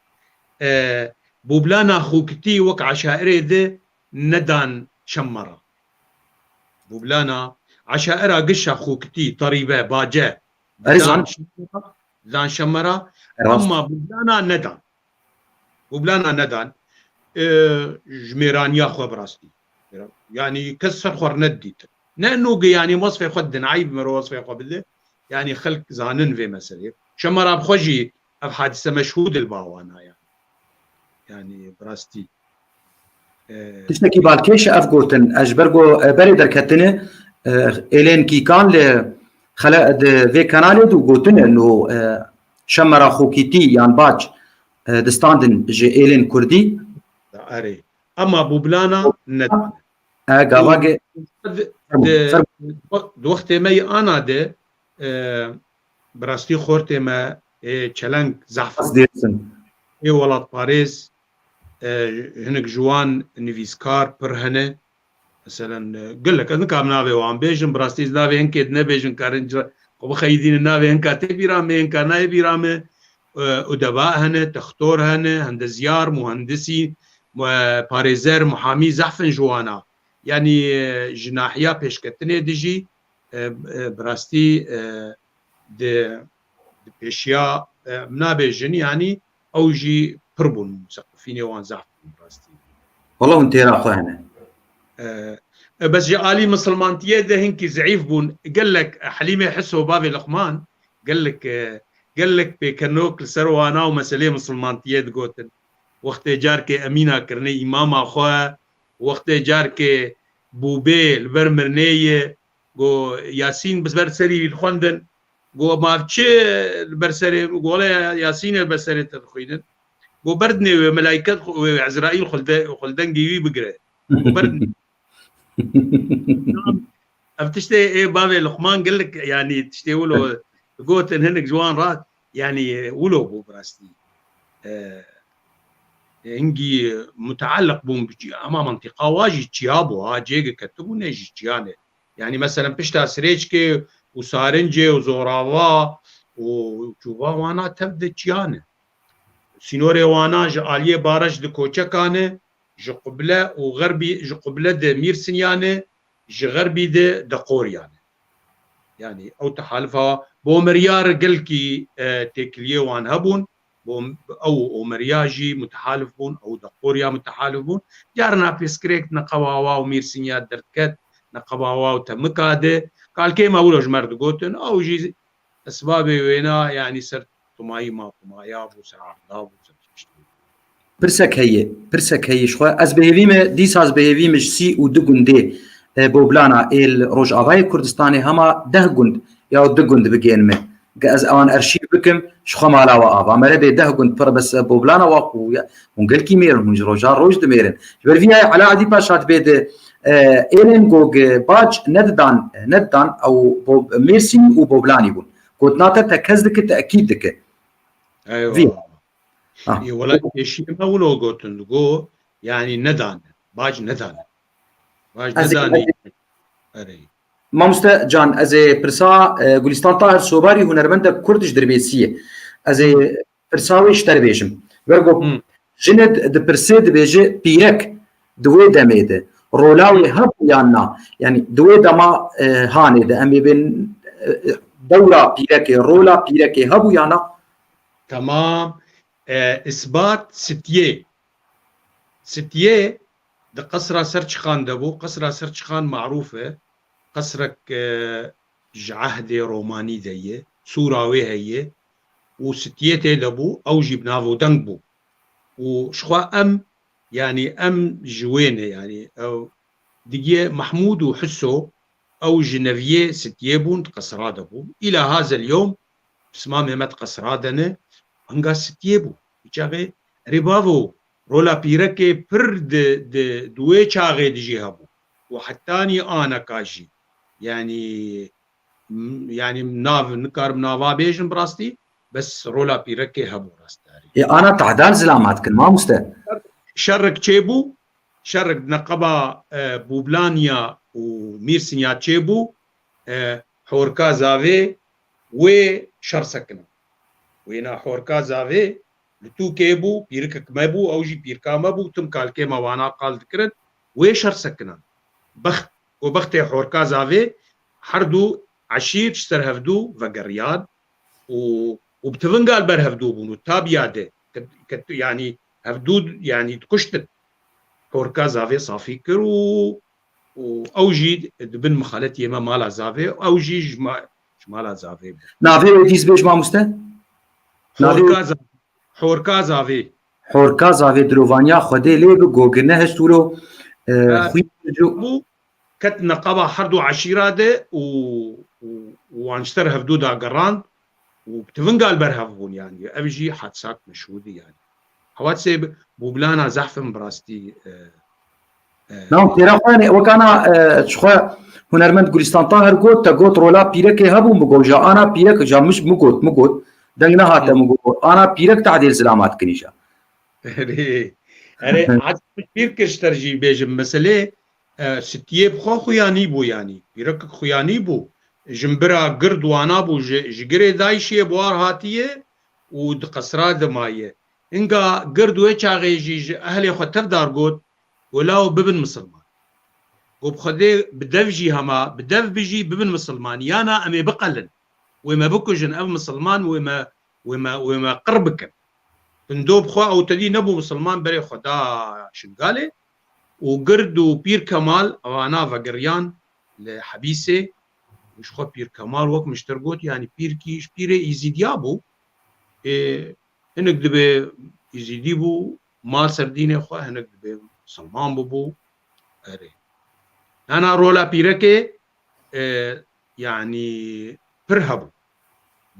E, Bûblana xûkitî wek eşairê di nedan çem me re. Bublana, eşaira gişa xokitî, terîbe, bace, Erê didan zan. Şemera, didan Şemera, Rast. Emma Bublana nedan. Bublana nedan. E, ji mêraniya xwe bi rastî. Yani kes ser xwe nedît. Ne nûge yani wasfê xwe din, eyb me re wasfê xwe bide. Yani xelk zanin vê meselê. Şemera bi xwe jî ev hadise meşhûd il bawana yani. Yani bi rastî. E, Tiştekî balkêş e ev gotin. Ez ji ber ku, e, berê derketine, e, êlên kîkan li xele-, di vê kanalê de gotine no, e, Şemera Xokîtî yan bac, e, distandin ji êlên kurdî. Erê. Ama Bublana ne. E, gava Û ge-, di, fermo, di, fermo. Di wextê me yê ana de, e, bi rastî xortê me ê çeleng zehf. Ez dêrsin. Ê welatparêz, e, hinek ji wan nivîskar pir hene. Meselen, e, gelek, ez nikarim navê wan bêjim, bi rastî ez navê hinkê di nebêjim, karin xwe bixeyidînin, navê hinka tê bîra me, hinka nayê bîra me. E, udeba hene, textor hene, hendezyar, muhendisî, mu-, e, parêzer, muhamî zehf in ji wana. Yani, e, ji nahiya pêşketinê de jî, e, e, bi rastî, e, di, di pêşiya, e, em nabêjin, yani ew jî pir bûn, museqifînê wan zehf bûn rastî. Wala hûn têra xwe hene. E, e, bes ji alî misilmantiyê de hinkî zeîf bûn. Gelek Helîmê Hiso, bavê Luqman, gelek, e, gelek pêkenok li ser wana û meselê misilmantiyê digotin. Wextê carkê Emîna kirine îmama xwe, wextê carkê Bûbê li ber mirinê ye, Go Yasîn bi ber serî dixwendin. Go ma çi li ber serê, go wele Yasîn li ber serê te dixwînin. Go berdinê wê, melayket xwe, wê Ezraîl xwe li de-, xwe li dengê wî bigire. Go berdinê. Ev tiştê ê bavê Luqman gelek, yani tiştê wilo gotin hinek ji wan re, yani wilo bû bi rastî. E, hingî mutealiq bûn bi çi-, ama mentiqa wa jî çiya bû, ha, cêge ketibû ne jî çiyane. Yani, meselen, pişta Sirêçkê û Sarincê û Zorava û Çûva wana tev de çiya ne. Sînorê wana ji aliyê Baraj di Koçeka ne, ji qible û xerbî, ji qible di Mîrsinyan e, ji xerbî di Deqoriyan e. Yani, ew tehalifa bo Miryar gelkî, e, têkiliyê wan hebûn. Bo ew û Omeriya jî mutehalif bûn, ew Deqoriya mutehalif bûn. Carna pêskirêk neqeba wa û Mîrsinya derdiket, neqeba wa û Temika de. Kalkê me wilo ji me re digotin, ew jî esbabê wêna, yanî ser tumayî ma tumaya bû, ser erda bû, ser tişt bû. Pirsek heye, pirsek heye ji xwe. Ez bi hêvî me, dîsa ez bi hêvî me ji sî û du gundê, e, Boblana ê li Rojavayê Kurdistanê hema deh gund ya du gund bigên me. Ge ez ewan erşîv bikim, ji xwe mala we ava. Merebê deh gund pir bes Boblana wa ku ya, hûn gelkî mêr in, hûn ji roja roj dimêrin. Ji ber vî yayê Ela Edî Paşa dibê di, e, êlên go ge bac nedidan, nedidan ew Bo-, Mêrsînî û Boblanî bûn. Gotina te te kes dike, te ekîd dike. Eywa. Vî. Ha. Ê, wela pêşiyê me wilo gotin, digo, yani nedane. Bac nedane. Bac Ez ê nedane. Erê. Mamoste Can, ez ê pirsa, e, Gulistan Tahir Sobarî hunermendek Kurd ji Dirbêsiyê. Ez ê pirsa wê ji te re bêjim. Wer got, Hmm. Jinê di, di pirsê dibêje pîrek di wê demê de rola wê hebû yan na? Yani di wê dema, e, hanê de em ê bên, e, dewra pîrekê, rola pîrekê hebû yan na? Tamam. E, isbat sitiyê. Sitiyê di qesra Serçixan de bû. Qesra Serçixan marûf e. Qesrek, e, ji ehdê romanî de ye. Sûra wê heye. Û sitiyê tê de bû. Ew jî bi nav û deng bû. Û jixwe em, yanî em ji wê ne, yanî ew digê Mehmûd û Hiso, ew ji neviyê sitiyê bûn, di qesra de bûn. Îla hazel yom, pismamê me di qesra de ne, hinga sitiyê bû. Çaxê, erê bavo, rola pîrekê pir di, di, di wê çaxê de jî hebû. Û hetanî aneka jî. Yanî, m-, yanî nav, nikarim nava bêjim bi rastî, bes rola pîrekê hebû rastdarî. Ê, ana tehdar zilamat kin, mamoste. Şerrek çêbû, şerrek neqeba, e, Bûblaniya û Mîrsinya çêbû, e, Horka Zavê wê şer sekinan. Wêna Horka Zavê li Tûkê bû, pîrikek me bû, ew jî pîrka me bû, tim kalkê me wana qal dikirin, wê şer sekinan. Bext Ku bextê Horka Zavê her du eşîr ji ser hevdû vegeriyan û, û bi tivinga li ber hevdû bûn û tabiya de ket, ket, yanî hevdû yanî dikuştin. Horka Zavê safî kir û, û ew jî di bin mixaletiyê me mala Zavê, ew jî ji ma, ji mala Zavê bû. Navê wê dîs bê ji mamoste? Navê Horka Zavê. Horka Zavê. Horka Zavê dilovaniya Xwedê lê bi gogine hest wilo, e, Ha, xwîn bû, ket neqaba her du eşîra de û, û, û wan ji ser hevdû da gerand û bi tivinga li ber hev bûn, yanî ev jî hadisat meşhûr dî, yanî. Hewat sê bi, bû bilana zehfin bi rastî, e, e, Nam têra xwe ne, wek ana, e, ji xwe hunermend Gulistan Tahir got, te got rola pîrekê hebû, min got, ja ana pîrek, ja min, min got, min got, deng nehate, Hı. min got, ana pîrek tehdê zilamat kinî ja. Erê, erê, heta pîr kir ji te jî bêjim, meselê, e, stiyê bi xwe xuyanî bû, yanî. Pîrekek xuyanî bû. Ji bira gird wana bû, ji, ji girê dayişê buhar hatiye û di qesra de maye. Inga gird wê çaxê jî ji ehlê xwe tevdar got, got, "Lawo bibin misilman." Got, "Bi Xwedê bi dev jî hema, bi dev bijî bibin misilman, yana em ê biqelin. Wê me bikujin, ev misilman wê me, wê me, wê me qir bikin." Pindo bi xwe ew tedî nebû misilman, berê xwe da Şingalê û gird û Pîr Kemal evana vegeriyan li Hebîsê. Ji xwe Pîr Kemal wek min ji te got, yanî pîrkî ji pîrê Îzîdiya bû. Ê, hinek dibê Îzîdî bû, mal ser dînê xwe, hinek dibê misilman bûbû. Erê. Nana rola pîrekê, e, yanî pir hebû.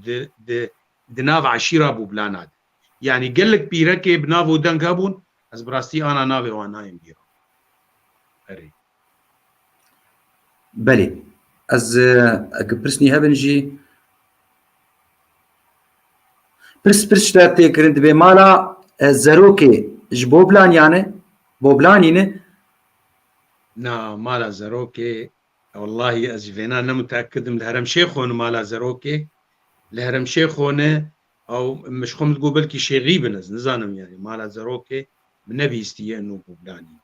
Di, di, di nav eşîra bû bilana de. Yanî gelek pîrekê bi nav û deng hebûn, ez bi rastî ana navê wan nayêm bîra. Erê. Belê. Ez, e, eke pirsnî hebin jî, pirs, pirs ji te tê kirin, dibê mala, e, Zerokê ji Boblanî ne? Boblanî ne? Na, mala Zerokê, wellahî ez ji vêna ne muteekid im. Li Heremşêxo ne mala Zerokê. Li Heremşêxo ne, ew min ji xwe min digot belkî Şêxî bin, ez nizanim, yanî mala Zerokê min nebihîstiye eno Boblanî.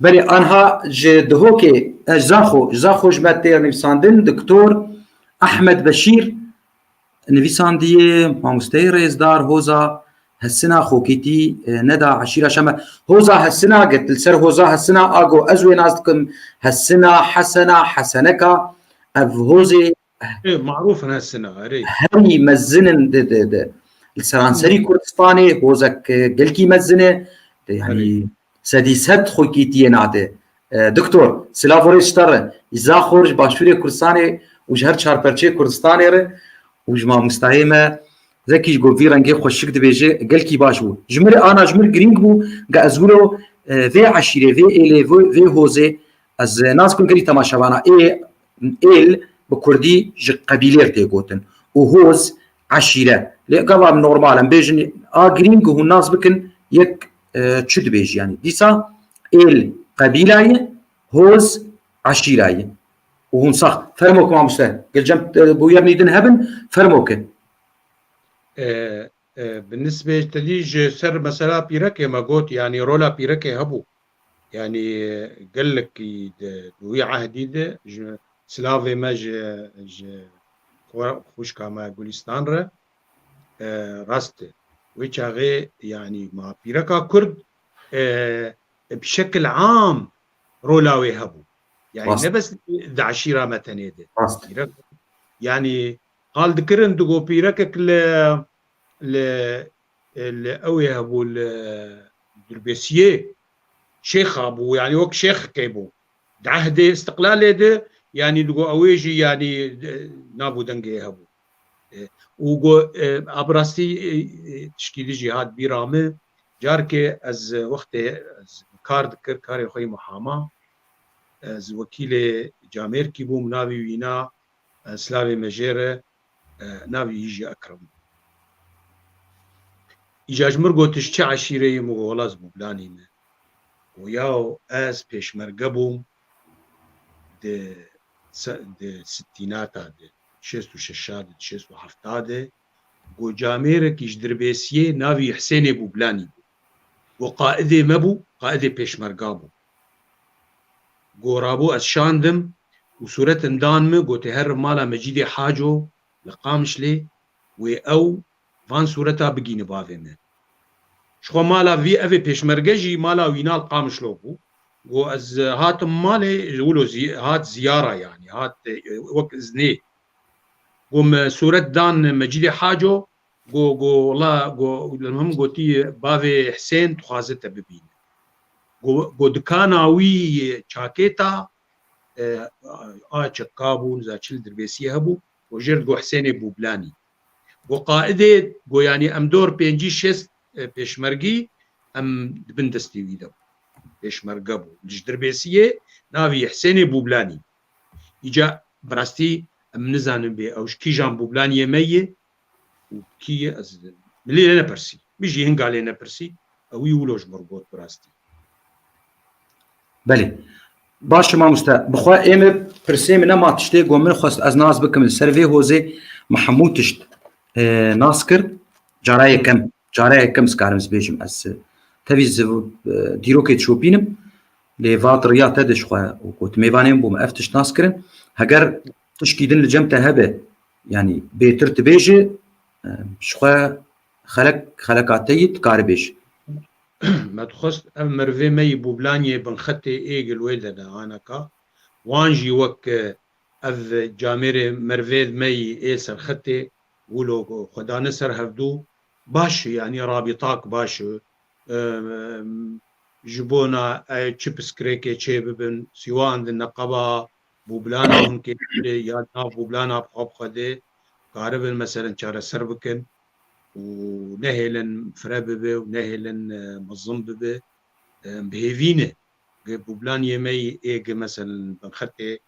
Belê, anha ji Dihokê, e, ji Zaxo, ji Zaxo ji me tê nivîsandin, Doktor Ehmed Beşîr nivîsandiye, mamosteyê rêzdar, hoza Hesina Xokîtî, e, neda eşîra Şeme. Hoza Hesina, get li ser hoza Hesina, ago ez wê nas dikim, Hesina, Hesena, Heseneka, ev hozê Ê, marûf in Hesina, erê. Herî mezin in di, di, di. Li seranserî Kurdistanê hozek, e, gelkî mezin e. De, yanî, Erê. sedî sed xwekîtiyê nade. E, doktor, silav û rêz ji te re. Ji Zaxo re, ji Başûrê Kurdistanê û ji her çar perçeyê Kurdistanê re û ji mamostayê me Zekî ji got vî rengê xweşik dibêje, gelkî baş bû. Ji min re, ana ji min girîng bû, ge ez wilo, e, vê eşîrê, vê êlê, vê, vê hozê, ez, e, nas kim gelî temaşevana ê, êl bi kurdî ji qebîlê re tê gotin. Û hoz, eşîre. Lê gava em normal em bêjin, a girîng hûn nas bikin, yek, e, çi dibêjî yanî. Dîsa êl qebîla ye, hoz eşîra ye. Û hûn sax. Fermo ku mamoste. Gel cem, e, bûyernî din hebin, fermo ke. E, e, bi nisbê tedî ji ser mesela pîrekê me got, yanî rola pîrekê hebû. Yanî, e, gelekî di, di wî ehdî de ji silavê me ji, ji xwe-, xwişka me Gulîstan re, e, rast e. Wê çaxê, yanî ma pîreka Kurd, e, bi şekil am rola wê hebû. Yanî Rast. ne bes di eşîra me tenê de. Rast. Pîrek, yanî qal dikirin, digo pîrekek li, li, li ew ê hebû, li Durbêsiyê şêxa bû, yanî wek şêxekê bû. Di ehdê îstiqlalê de, yanî digo ew ê jî, yanî, e, nav û dengê hebû. E, û go, e, a bi rastî, e, e, tişkî din jî hat bîra min, carkê ez wextê ez kar dikir, karê xwe yî muhama, ez wekîlê camêrkî bûm, navê wî na, e, silavê me jê re, e, navê wî jî Ekrem bû. Îca ji min re got, "Tu ji çi eşîrê yî?" Min got, "Wela ez Bûblanî me." Got, "Yaw, ez pêşmerge bûm di se-, di sittînata de, şêst û şeşa de, şêst û hefta de." Got, "Camêrekî ji Dirbêsiyê navê wî Hisênê Bûblanî bû." Got, "Qaidê me bû, qaidê pêşmerga bû." Got, "Rabû ez şandim, û sûretin dan min, gotê, here mala Mecîdê Haco li Qamişlê, wê ew van sûreta bigîne bavê me. Ji xwe mala vî evê pêşmerge jî mala wîna li Qamişlo bû. Got, ez hatim malê, wilo zî-, hat ziyara, yanî hat, e, wek iznê. Got, me sûret dan Mecîdê Haco, got, got, wela, got, li min gotî, bavê Hisên dixwaze te bibîne. Got, got, dikana wî çakêta, e, a çeka bû, niza çil dirbêsiyê hebû, got, jêr digot Hisênê Bûblanî. Got, qaidê, got, yanî em dor pêncî şêst, e, pêşmergî em di bin destê wî de bû. Pêşmerge bû. Li ji dirbêsiyê navî Hisênê Bûblanî. Îca bi rastî em nizanin bê ew ji kîjan Bûblaniyê me yê û kî ye, ez min lê nepirsî. Min jî hinga lê nepirsî. Ewî wilo ji min got bi rastî. Belê. Baş e mamoste. Bi xwe ê min pirsê min nema tiştê ku min xwest ez nas bikim li ser vê hozê me hemû tişt, e, nas kir. Cara yekem, cara yekem ez karim ez bêjim ez, e, tevî ez, e, dîrokê dişopînim. Lê vat riya te de ji xwe û ku tu mêvanê min bû me ev tişt nas kirin. Heger tişkî din li cem te hebe, yanî bêtir tu bêje, e, ji xwe xelek, xeleka te yî dikare bêje. Me dixwest ev merivê me yî Bûblaniyê binxetê ê gil wê de ne aneka. Wan jî wek, e, ev camêrê merivê me yî ê serxetê wilo xwe dane ser hevdû baş e, yanî rabîtak baş e. Em, ji bona, e, çi piskirêkê çê bibin, sîwan di neqeba Bûblana hûn kê ya nav Bûblana bi xwe bi xwe dê karibin, meselen, çareser bikin û nehêlin fire bibe û nehêlin, e, mezin bibe. E, em bi hêvî ne. Gi Bûblaniyê me yî ê gi, meselen, binxetê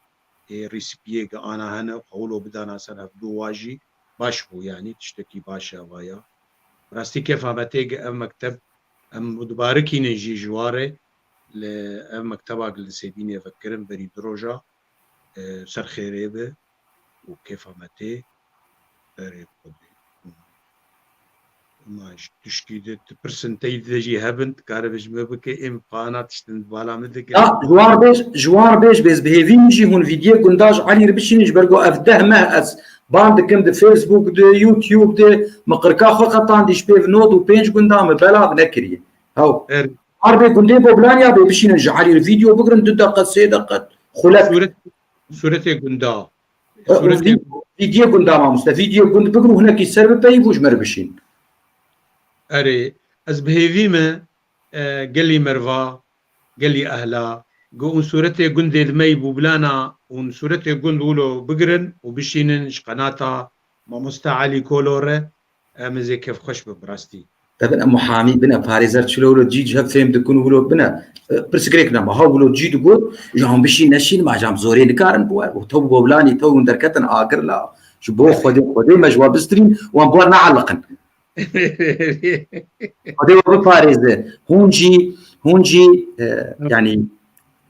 ê rîsipiyê gi ana hene, xwe wilo bidana ser hevdû wa jî baş bû, yanî tiştekî baş e ava ya. Bi rastî kêfa me tê gi ev mekteb, em dibarikînin jî ji warê li ev mekteba gi li Sêbînê vekirin berî du roja, e, ser xêrê be û kêfa me tê. Berê Xwedê. Ma ji tişkî de tu pirsin tey de jî hebin, dikare bi ji me bike, êm pana tiştin bala min dike. Ya, ji wan bêj, ji wan bêj, bêz bi hêvî min jî hûn vîdiyê gunda ji Elî re bişînin, ji ber ku ev deh meh ez ban dikim di Facebook de, YouTube de, min qirka xwe qetandî ji pêv nod û pênc gunda min belav nekiriye. Hew. Er. Arbê gundê Boblanya bê bişînin ji Elî re vîdeo bigirin, du deqe, sê deqe, xulek. Sûret, sûretê gunda. E, û Sûretê vî-, vîdiyê gunda mamoste, vîdiyê gund bigir û hinekî ser bipeyî û ji me re bişîn. Erê, ez bi hêvî me, e, gelî merva, gelî ehla, gu ûn sûretê gundê di me yî Bûblana ûn sûretê gund wilo bigirin û bişînin ji qenata mamoste Elî Kolo re, em ê zê kêfxweş bin bi rastî. Te bin em muhamî bin, em parêzer çilo wilo cî ji hev fêm dikin û wilo bine. E, pirsgirêk nema. Ha wilo cî digot, ji hûn bişîn neşîn, ma ji em zorê nikarin bi we. Û tew Boblanî, tew hûn derketin agir la. Ji bo Xwedê, Xwedê me ji we bistirîn, wan bi we nealiqin. Xwedê we biparêze. Hûn jî, hûn jî, e, yanî,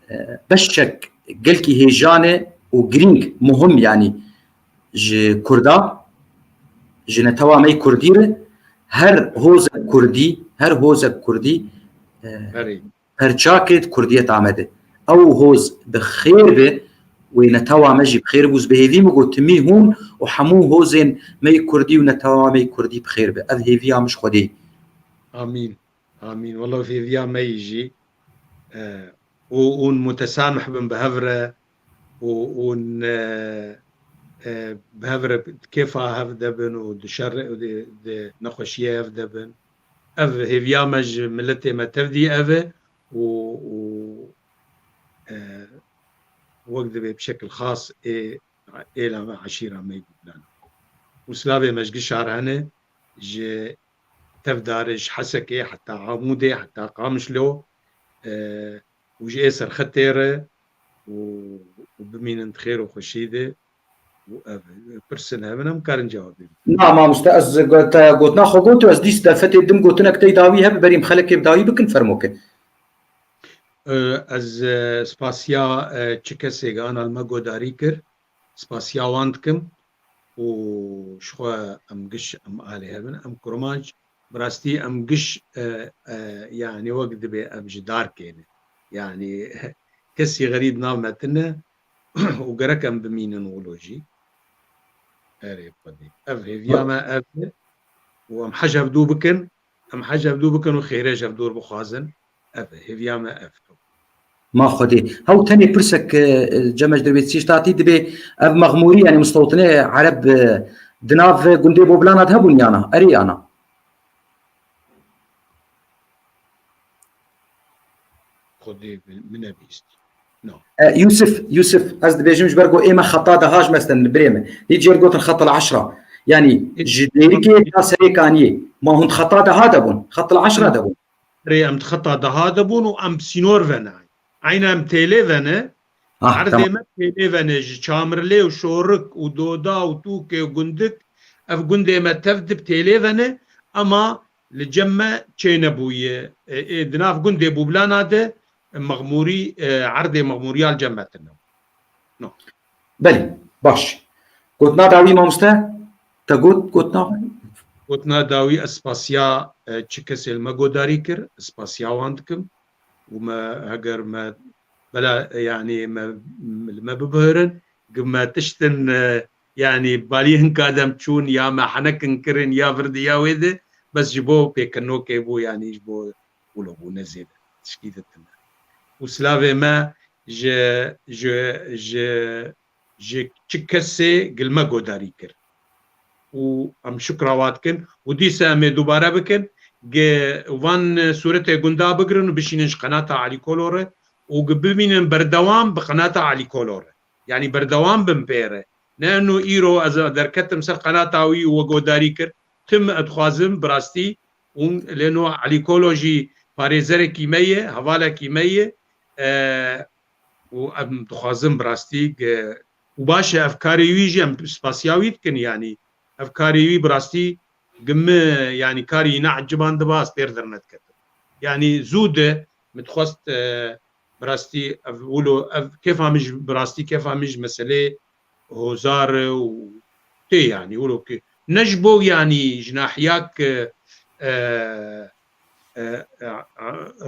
e, beşek gelkî hêjan e û girîng, muhim yanî ji Kurda, ji netewa me yê Kurdî re her hozek Kurdî, her hozek Kurdî, e, Berê. perçakê di Kurdiyeta me de. Ew hoz bi xêr be, wê netewa me jî bi xêr bû, ez bi hêvî min got, timî hûn û hemû hozên me yê Kurdî û netewa me yê Kurdî bi xêr be. Ev hêviya min ji Xwedê. Amîn. Amîn. Wela hêviya me yî jî, e, û hûn mutesamih bin bi hev re û hûn, e, e, bi hev re kêfa hev de bin û di şer, di, di nexweşiyê hev de bin. Ev hêviya me ji miletê me tevdî ev e û, û, e, wek divê bi şekil xas ê êla me, eşîra me yî Bûblana. Û silavê me ji gişa re hene, ji Tevdarê, ji Hesekê heta Amûdê, heta Qamişlo, e, û ji ê serxetê re û, û bimînin di xêr û xweşî de û ev pirsin hebin, em karin cewabê bidin. Na, mamoste, ez got-, te gotina xwe got û ez dîs derfetê dim gotinek tey dawî hebe, berîm xelekê bi dawî bikin, fermo ke. E, ez, e, spasiya, e, çi kesê ana li me godarî kir, spasiya wan dikim û ji xwe em giş em alê hebin, em kurmanc, bi rastî em giş, e, e, yanî wek dibê em ji darkê ne. Yanî kesî xerîb nav me tune, û gerek em bimînin wilo jî. Erê Xwedê. Ev hêviya me ev e. Û em hej hevdû bikin, em hej hevdû bikin û xêrê ji hevdûr bixwazin. Ev e, hêviya me ev e. Ma Xwedê. Hew tenê pirsek, e, Cem, ji dervêtî ştatî dibê ev mexmûrî, yanî mistewtinê Ereb, e, di nav gundê Boblana de hebûn yana? Erê yana? Xwedê min nebîst. No. E, Yusuf, Yusuf, ez dibêjim ji ber ku ê me xeta deha ji me stendin, birê min. Hîç yer gotin xet al eşra. Yanî ji Dêrikê ta Serê Kaniyê. Ma hûn di xeta deha de bûn. Xet al eşra de bûn. Rê em di xeta deha de bûn û em sînor vene. Eyna em têlê vene. Ah, erdê tamam. Me têlê vene ji Çamirlê û Şorik û Doda û Tûkê û Gundik. Ev gundê me tev dib têlê vene. Ema li cem me çê nebûye. E, ê, di nav gundê Bûblana de mexmûrî, e, erdê mexmûriya li cem me tine. No. Belê, baş. Gotina dawî mamoste? Te got, gotina? Gotina dawî ez spasiya, e, çi kesê li me godarî kir, ez spasiya wan dikim. Û me, heger me, bela, e, yanî me, li me bibihirin, gi me tiştin, e, yanî balî hinka dem çûn ya me henekin kirin ya vir di ya wê de, bes ji bo pêkirinokê bû, yanî ji bo wilo bû, ne zêde. Tişkî de tune. Û silavê me ji, ji, ji, ji çi kesê gi li me godarî kir. Û em şukra wa dikin. Û dîsa em ê dubare bikin. Gi van sûretê gunda bigirin û bişînin ji qenata Alî Kolo re. Û gi bimînin berdewam bi qenata Alî Kolo re. Yanî berdewam bin pê re. Ne eno îro ez derketim ser qenata wî û we godarî kir. Tim ez dixwazim bi rastî û lê no Elî Kolo jî parêzerekî me ye, hevalekî me ye. E, û em dixwazin bi rastî ge-, û baş e, ev karê wî jî em spasiya wî dikin, yanî ev karê wî bi rastî gi min, yanî karî ne eciban diba, ez têr dernediketim. Yanî zû de min dixwest, e, bi rastî ev wilo, ev kêfa min ji, bi rastî kêfa min ji meselê hozar û tê, yanî wilo ki ne ji bo, yanî ji nahiyak, e, e, e,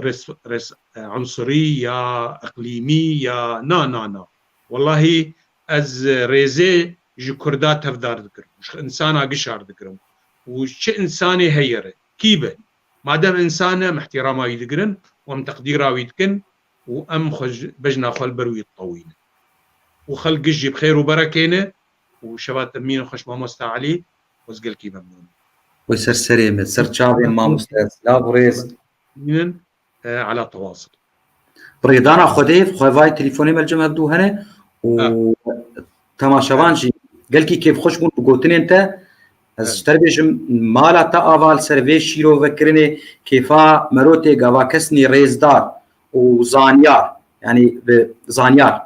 res-, res-, e, unsirî ya iqlîmî ya na, na, na. Wellahî ez rêzê ji Kurda tevdar dikirim, ji insana gişar dikirim. Û çi insanê heye re, kî be. Madem insan e, em îhtîrama wî digirin û em teqdîra wî dikin û em xwe ji bejna xwe li ber wî ditewînin. Û xelk giş jî bi xêr û berekê ne û şeva te mîn xweş mamoste Elî, ez gelkî memnûn im. Wê ser serê me, ser çavê mamoste, silav û rêz. Mînin, e, ala tewasil. Bi rêdana Xwedê, xwevayê telefonê me li cem hevdû hene û temaşevan jî gelkî kêfxweş bûn bi gotinên te. Ez ji te re bêjim, mala te ava li ser vê şîrovekirinê kêfa merotê gava kesnî rêzdar û zanyar, yanî bi zanyar,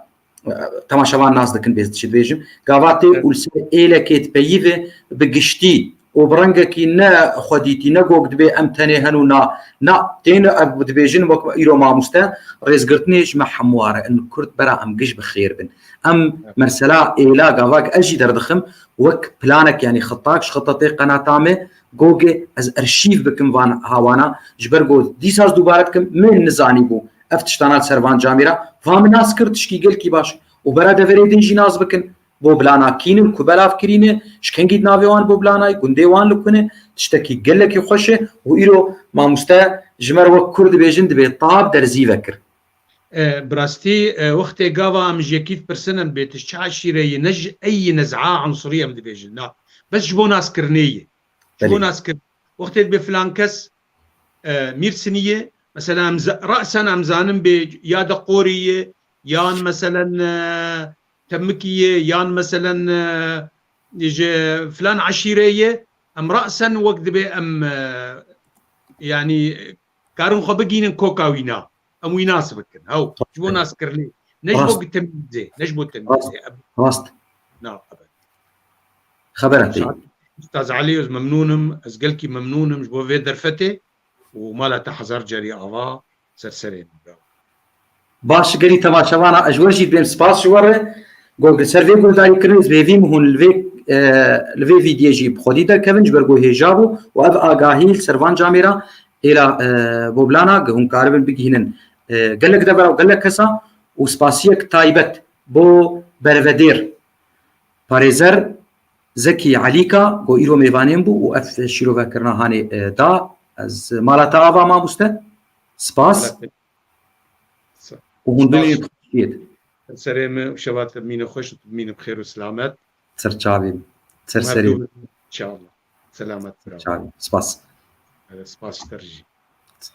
e, temaşevan nas dikin, bê ez dişî dibêjim. Gava tê û li ser êlekê dipeyive bi giştî û bi rengekî ne xwedîtî, ne gok dibê em tenê hen û na, na, tên ev dibêjin wek îro mamoste, rêzgirtinê ji me hemû re in Kurd bera em giş bi xêr bin. Em mesela êla gavak ez jî derdixim wek planek, yanî xitak ji xitatê qenata me, goge ez erşîv bikim van hawana, ji ber go dîsa ez dubare dikim, min nizanî bû ev tiştana li ser van camêra, va min nas kir tişkî gelkî baş û bera deverê din jî nas bikin. Boblana kînin ku belav kirîne, ji kengî di navê wan Boblanayê, gundê wan li ku ne, tiştekî gelekî xweş e û îro mamoste ji me re wek Kurd dibêjin dibê tab derzî vekir. E, bi rastî, e, wextê gava em ji yekî dipirsin em dibê tu ji çi eşîrê yî, ne ji ey yî, ne z'a unsirî em dibêjin. Na. Bes ji bo naskirinê yî. Ji bo naskirin. Wextê dibê filan kes, e, Mîrsinî ye, mesela em za-, ra'sen em zanin bê ya de Qorî ye, yan meselen, e, Temikî ye, yan meselen, e, ji filan eşîrê ye, em ra'sen wek dibê em, e, yanî karin xwe bigînin koka wî na. Em wî nas bikin. Hew, ji bo naskirinê. Ne ji bo temîzê, ne ji bo temîzê. Rast. Na, ebed. Xebera te. Ustaz Elî, ez memnûn im, ez gelkî memnûn im ji bo vê derfetê û mala te hezar carî ava ser serê min. Baş, gelî temaşevana, ez ji we jî dibêm spas ji we re. Got, li ser vê guhdarîkirinê ez bi hêvî me hûn li vê, e, li vê vîdiyê jî bi xwedî derkevin, ji ber ku hêja bû û ev agahî li ser van camêra êla, e, Boblana, ku hûn karibin bigihînin, e, gelek devera û gelek kesa û spasiyek taybet bo Bervedêr. Parêzer Zekî Elîka ku îro mêvanên bû û ev şîrovekirina hanê, e, da. Ez mala te ava, mamoste. Spas. Û hûn bimînin. Serê min û şeva te bimîne xweş û tu bimîne bi xêr û selamet. Ser çavê min. Ser serê min. Çavê. Selamet. Spas. Spas ji te jî.